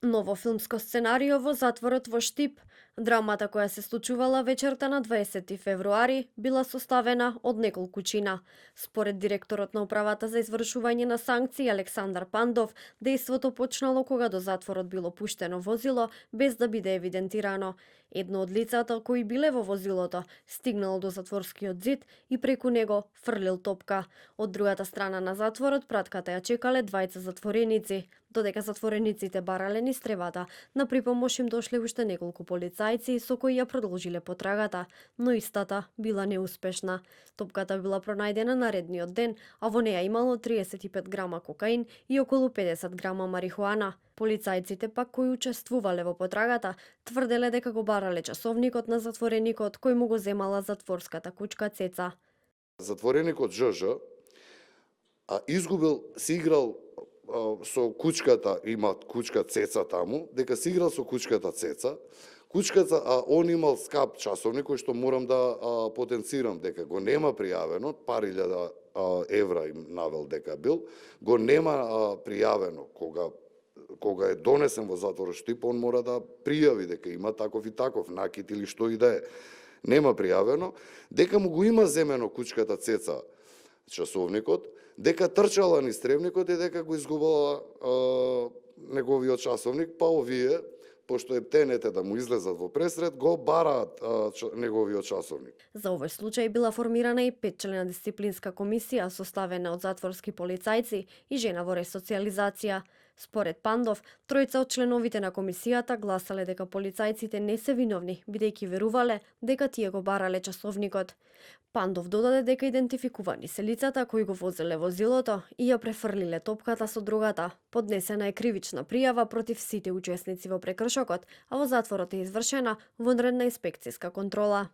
Ново филмско сценарио во затворот во Штип. Драмата која се случувала вечерта на 20 февруари била составена од неколку чина. Според директорот на управата за извршување на санкции Александар Пандов, дејството почнало кога до затворот било пуштено возило без да биде евидентирано. Едно од лицата кои биле во возилото стигнало до затворскиот зид и преку него фрлил топка. Од другата страна на затворот пратката ја чекале двајца затвореници. Додека затворениците барале низ тревата, на припомош им дошле уште неколку полицајци со кои ја продолжиле потрагата, но истата била неуспешна. Топката била пронајдена наредниот ден, а во неја имало 35 грама кокаин и околу 50 грама марихуана. Полицајците пак кои учествувале во потрагата тврделе дека го барале часовникот на затвореникот кој му го земала затворската кучка Цеца. Затвореникот ЖЖ изгубил, си играл со кучката, има кучка Цеца таму, дека си играл со кучката Цеца. Кучката, он имал скап часовник кој што морам да потенцирам дека го нема пријавено, пар илјада евра им навел дека бил, го нема пријавено кога е донесен во затворот Штип, он мора да пријави дека има таков и таков накит или што и да е. Нема пријавено, дека му го има земено кучката Цеца часовникот, дека трчала низ тревникот и дека го изгубала неговиот часовник, па овие, пошто ептенете да му излезат во пресред, го бараат неговиот часовник. За овој случај била формирана и 5-члена дисциплинска комисија составена од затворски полицајци и жена во ресоциализација. Според Пандов, тројца од членовите на комисијата гласале дека полицајците не се виновни, бидејќи верувале дека тие го барале часовникот. Пандов додаде дека идентификувани се лицата кои го возеле возилото и ја префрлиле топката со дрогата. Поднесена е кривична пријава против сите учесници во прекршокот, а во затворот е извршена вонредна инспекцијска контрола.